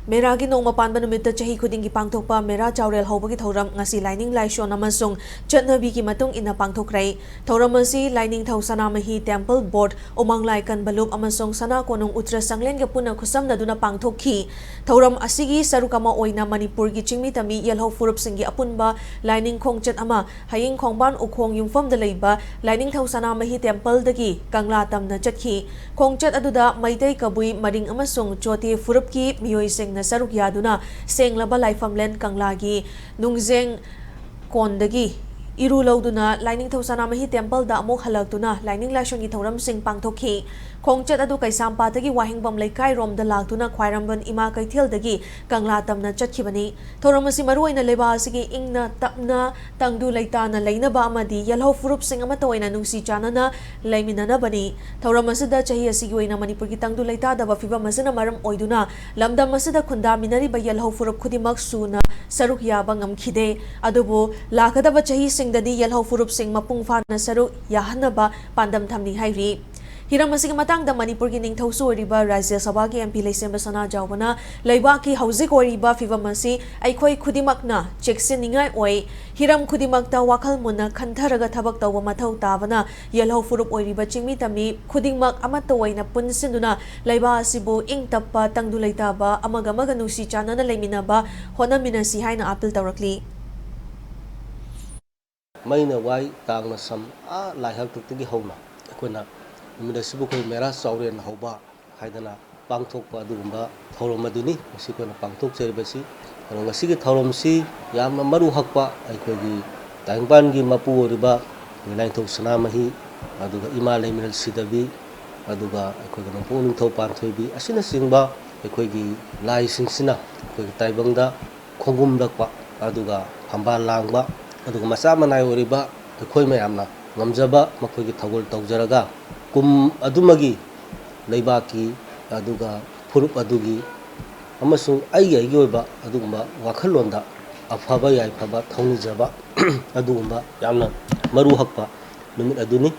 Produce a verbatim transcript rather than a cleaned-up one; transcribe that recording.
ꯃꯦꯔꯥꯒꯤ ꯅꯣꯡꯃ ꯄꯥꯟꯕ ꯅꯨꯃꯤꯠꯇ ꯆꯍꯤ ꯈꯨꯗꯤꯡꯒꯤ ꯄꯥꯡꯊꯣꯛꯄ ꯃꯦꯔꯥ ꯆꯥꯎꯔꯦꯜ ꯍꯧꯕꯒꯤ ꯊꯧꯔꯝ ꯉꯁꯤ ꯂꯥꯏꯅꯤꯡ ꯂꯥꯏꯁꯣꯟ ꯑꯃꯁꯨꯡ ꯆꯠꯅꯕꯤꯒꯤ ꯃꯇꯨꯡ ꯏꯟꯅ ꯄꯥꯡꯊꯣꯛꯈ꯭ꯔꯦ꯫ ꯊꯧꯔꯝ ꯑꯁꯤ ꯂꯥꯏꯅꯤꯡꯊꯧ ꯁꯅꯥꯃꯍꯤ ꯇꯦꯝꯄꯜ ꯕꯣꯔꯗ, ꯎꯃꯪꯂꯥꯏ ꯀꯟꯕ ꯂꯨꯞ ꯑꯃꯁꯨꯡ ꯁꯅꯥ ꯀꯣꯅꯨꯡ ꯎꯇ꯭ꯔ ꯁꯪꯂꯦꯟꯒ ꯄꯨꯟꯅ ꯈꯨꯠꯁꯝꯅꯗꯨꯅ ꯄꯥꯡꯊꯣꯛꯈꯤ꯫ ꯊꯧꯔꯝ ꯑꯁꯤꯒꯤ ꯁꯔꯨꯛ ꯑꯃ ꯑꯣꯏꯅ ꯃꯅꯤꯄꯨꯔꯒꯤ ꯆꯤꯡꯃꯤ ꯇꯝꯃꯤ ꯌꯦꯜꯍꯧ ꯐꯨꯔꯨꯞꯁꯤꯡꯒꯤ ꯑꯄꯨꯟꯕ ꯂꯥꯏꯅꯤꯡ ꯈꯣꯡꯆꯠ ꯑꯃ ꯍꯌꯤꯡ ꯈꯣꯡꯕꯥꯟ ꯎꯈꯣꯡ ꯌꯨꯝꯐꯝꯗ ꯂꯩꯕ ꯂꯥꯏꯅꯤꯡꯊꯧ ꯁꯅꯥꯃꯍꯤ ꯇꯦꯝꯄꯜꯗꯒꯤ ꯀꯪꯂꯥ ꯇꯝꯅ ꯆꯠꯈꯤ꯫ ꯈꯣꯡꯆꯠ ꯑꯗꯨꯗ ꯃꯩꯇꯩ, ꯀꯕꯨꯏ, ꯃꯔꯤꯡ ꯑꯃꯁꯨꯡ ꯆꯣꯇꯦ ꯐꯨꯔꯨꯞꯀꯤ ꯃꯤꯑꯣꯏꯁꯤꯡꯅ ꯁꯔꯨꯛ ꯌꯥꯗꯨꯅ ꯁꯦꯡꯂꯕ ꯂꯥꯏꯐꯝꯂꯦꯟ ꯀꯪꯂꯥꯒꯤ ꯅꯨꯡꯖꯦꯡ ꯀꯣꯟꯗꯒꯤ ꯏꯔꯨ ꯂꯧꯗꯨꯅ ꯂꯥꯏꯅꯤꯡꯊꯧ ꯁꯅꯥꯃꯍꯤ ꯇꯦꯝꯄꯜꯗ ꯑꯃꯨꯛ ꯍꯜꯂꯛꯇꯨꯅ ꯂꯥꯏꯅꯤꯡ ꯂꯥꯏꯁꯣꯟꯒꯤ ꯊꯧꯔꯝꯁꯤꯡ ꯄꯥꯡꯊꯣꯛꯈꯤ꯫ ꯈꯣꯡꯆꯠ ꯑꯗꯨ ꯀꯩꯁꯥꯝꯄꯥꯠꯇꯒꯤ ꯋꯥꯍꯦꯡꯕꯝ ꯂꯩꯀꯥꯏꯔꯣꯝꯗ ꯂꯥꯛꯇꯨꯅ ꯈ꯭ꯋꯥꯏꯔꯝꯕꯟ ꯏꯃꯥ ꯀꯩꯊꯦꯜꯗꯒꯤ ꯀꯪꯂꯥ ꯇꯝꯅ ꯆꯠꯈꯤꯕꯅꯤ꯫ ꯊꯧꯔꯝ ꯑꯁꯤ ꯃꯔꯨꯑꯣꯏꯅ ꯂꯩꯕꯥꯛ ꯑꯁꯤꯒꯤ ꯏꯪꯅ ꯇꯞꯅ ꯇꯪꯗꯨ ꯂꯩꯇꯥꯅ ꯂꯩꯅꯕ ꯑꯃꯗꯤ ꯌꯦꯜꯍꯧ ꯐꯨꯔꯨꯞꯁꯤꯡ ꯑꯃꯠꯇ ꯑꯣꯏꯅ ꯅꯨꯡꯁꯤ ꯆꯥꯟꯅꯅ ꯂꯩꯃꯤꯟꯅꯅꯕꯅꯤ꯫ ꯊꯧꯔꯝ ꯑꯁꯤꯗ ꯆꯍꯤ ꯑꯁꯤꯒꯤ ꯑꯣꯏꯅ ꯃꯅꯤꯄꯨꯔꯒꯤ ꯇꯪꯗꯨ ꯂꯩꯇꯥꯗꯕ ꯐꯤꯕꯝ ꯑꯁꯤꯅ ꯃꯔꯝ ꯑꯣꯏꯗꯨꯅ ꯂꯝꯗꯝ ꯑꯁꯤꯗ ꯈꯨꯟꯗꯥꯃꯤꯟꯅꯔꯤꯕ ꯌꯦꯜꯍꯧ ꯐꯨꯔꯨꯞ ꯈꯨꯗꯤꯡꯃꯛ ꯁꯨꯅ ꯁꯔꯨꯛ ꯌꯥꯕ ꯉꯝꯈꯤꯗꯦ꯫ ꯑꯗꯨꯕꯨ ꯂꯥꯛꯀꯗꯕ ꯆꯍꯤꯁꯤꯡꯗꯗꯤ ꯌꯦꯜꯍꯧ ꯐꯨꯔꯨꯞꯁꯤꯡ ꯃꯄꯨꯡ ꯐꯥꯅ ꯁꯔꯨꯛ ꯌꯥꯍꯟꯅꯕ ꯄꯥꯟꯗꯝ ꯊꯝꯂꯤ ꯍꯥꯏꯔꯤ꯫ ꯍꯤꯔꯝ ꯑꯁꯤꯒꯤ ꯃꯇꯥꯡꯗ ꯃꯅꯤꯄꯨꯔꯒꯤ ꯅꯤꯡꯊꯧꯁꯨ ꯑꯣꯏꯔꯤꯕ ꯔꯥꯖ꯭ꯌ ꯁꯚꯥꯒꯤ M P ꯂꯩꯁꯦꯝꯕ ꯁꯅꯥꯖꯥꯎꯕꯅ ꯂꯩꯕꯥꯛꯀꯤ ꯍꯧꯖꯤꯛ ꯑꯣꯏꯔꯤꯕ ꯐꯤꯕꯝ ꯑꯁꯤ ꯑꯩꯈꯣꯏ ꯈꯨꯗꯤꯡꯃꯛꯅ ꯆꯦꯛꯁꯤꯟꯅꯤꯡꯉꯥꯏ ꯑꯣꯏ꯫ ꯍꯤꯔꯝ ꯈꯨꯗꯤꯡꯃꯛꯇ ꯋꯥꯈꯜ ꯃꯨꯟꯅ ꯈꯟꯊꯔꯒ ꯊꯕꯛ ꯇꯧꯕ ꯃꯊꯧ ꯇꯥꯕꯅ ꯌꯦꯜꯍꯧ ꯐꯨꯔꯨꯞ ꯑꯣꯏꯔꯤꯕ ꯆꯤꯡꯃꯤ ꯇꯝꯃꯤ ꯈꯨꯗꯤꯡꯃꯛ ꯑꯃꯠꯇ ꯑꯣꯏꯅ ꯄꯨꯟꯁꯤꯟꯗꯨꯅ ꯂꯩꯕꯥꯛ ꯑꯁꯤꯕꯨ ꯏꯪ ꯇꯞꯄ ꯇꯪꯗꯨ ꯂꯩꯇꯥꯕ ꯑꯃꯒ ꯑꯃꯒ ꯅꯨꯡꯁꯤ ꯆꯥꯟꯅꯅ ꯂꯩꯃꯤꯟꯅꯕ ꯍꯣꯠꯅꯃꯤꯟꯅꯁꯤ ꯍꯥꯏꯅ ꯑꯥꯄꯤꯜ ꯇꯧꯔꯛꯂꯤ꯫ ꯃꯩꯅ ꯋꯥꯏ, ꯇꯥꯡꯅ ꯁꯝ, ꯑꯥ ꯂꯥꯏ ꯍꯥꯛꯇꯛꯇꯒꯤ ꯍꯧꯅ ꯑꯩꯈꯣꯏꯅ ꯅꯨꯃꯤꯠ ꯑꯁꯤꯕꯨ ꯑꯩꯈꯣꯏ ꯃꯦꯔꯥ ꯆꯥꯎꯔꯦꯟ ꯍꯧꯕ ꯍꯥꯏꯗꯅ ꯄꯥꯡꯊꯣꯛꯄ ꯑꯗꯨꯒꯨꯝꯕ ꯊꯧꯔꯝ ꯑꯗꯨꯅꯤ ꯉꯁꯤ ꯑꯩꯈꯣꯏꯅ ꯄꯥꯡꯊꯣꯛꯆꯔꯤꯕꯁꯤ꯫ ꯑꯗꯣ ꯉꯁꯤꯒꯤ ꯊꯧꯔꯝꯁꯤ ꯌꯥꯝꯅ ꯃꯔꯨ ꯍꯛꯄ ꯑꯩꯈꯣꯏꯒꯤ ꯇꯥꯏꯕꯪꯄꯥꯟꯒꯤ ꯃꯄꯨ ꯑꯣꯏꯔꯤꯕ ꯑꯩꯈꯣꯏ ꯂꯥꯏꯅꯤꯡꯊꯧ ꯁꯅꯥꯃꯍꯤ, ꯑꯗꯨꯒ ꯏꯃꯥ ꯂꯩꯃꯔꯦꯜ ꯁꯤꯗꯕꯤ, ꯑꯗꯨꯒ ꯑꯩꯈꯣꯏꯒꯤ ꯅꯣꯡꯄꯣꯛ ꯅꯤꯡꯊꯧ ꯄꯥꯟꯊꯣꯏꯕꯤ ꯑꯁꯤꯅꯆꯤꯡꯕ ꯑꯩꯈꯣꯏꯒꯤ ꯂꯥꯏꯁꯤꯡꯁꯤꯅ ꯑꯩꯈꯣꯏꯒꯤ ꯇꯥꯏꯕꯪꯗ ꯈꯣꯡꯒꯨꯝꯂꯛꯄ, ꯑꯗꯨꯒ ꯐꯝꯕꯥꯜ ꯂꯥꯡꯕ, ꯑꯗꯨꯒ ꯃꯆꯥ ꯃꯅꯥꯏ ꯑꯣꯏꯔꯤꯕ ꯑꯩꯈꯣꯏ ꯃꯌꯥꯝꯅ ꯉꯝꯖꯕ ꯃꯈꯣꯏꯒꯤ ꯊꯧꯒꯜ ꯇꯧꯖꯔꯒ ꯀꯨꯝ ꯑꯗꯨꯃꯒꯤ ꯂꯩꯕꯥꯛꯀꯤ, ꯑꯗꯨꯒ ꯐꯨꯔꯨꯞ ꯑꯗꯨꯒꯤ ꯑꯃꯁꯨꯡ ꯑꯩꯒꯤ ꯑꯩꯒꯤ ꯑꯣꯏꯕ ꯑꯗꯨꯒꯨꯝꯕ ꯋꯥꯈꯜꯂꯣꯟꯗ ꯑꯐꯕ ꯌꯥꯏꯐꯕ ꯊꯧꯅꯤꯖꯕ ꯑꯗꯨꯒꯨꯝꯕ ꯌꯥꯝꯅ ꯃꯔꯨ ꯍꯛꯄ ꯅꯨꯃꯤꯠ ꯑꯗꯨꯅꯤ꯫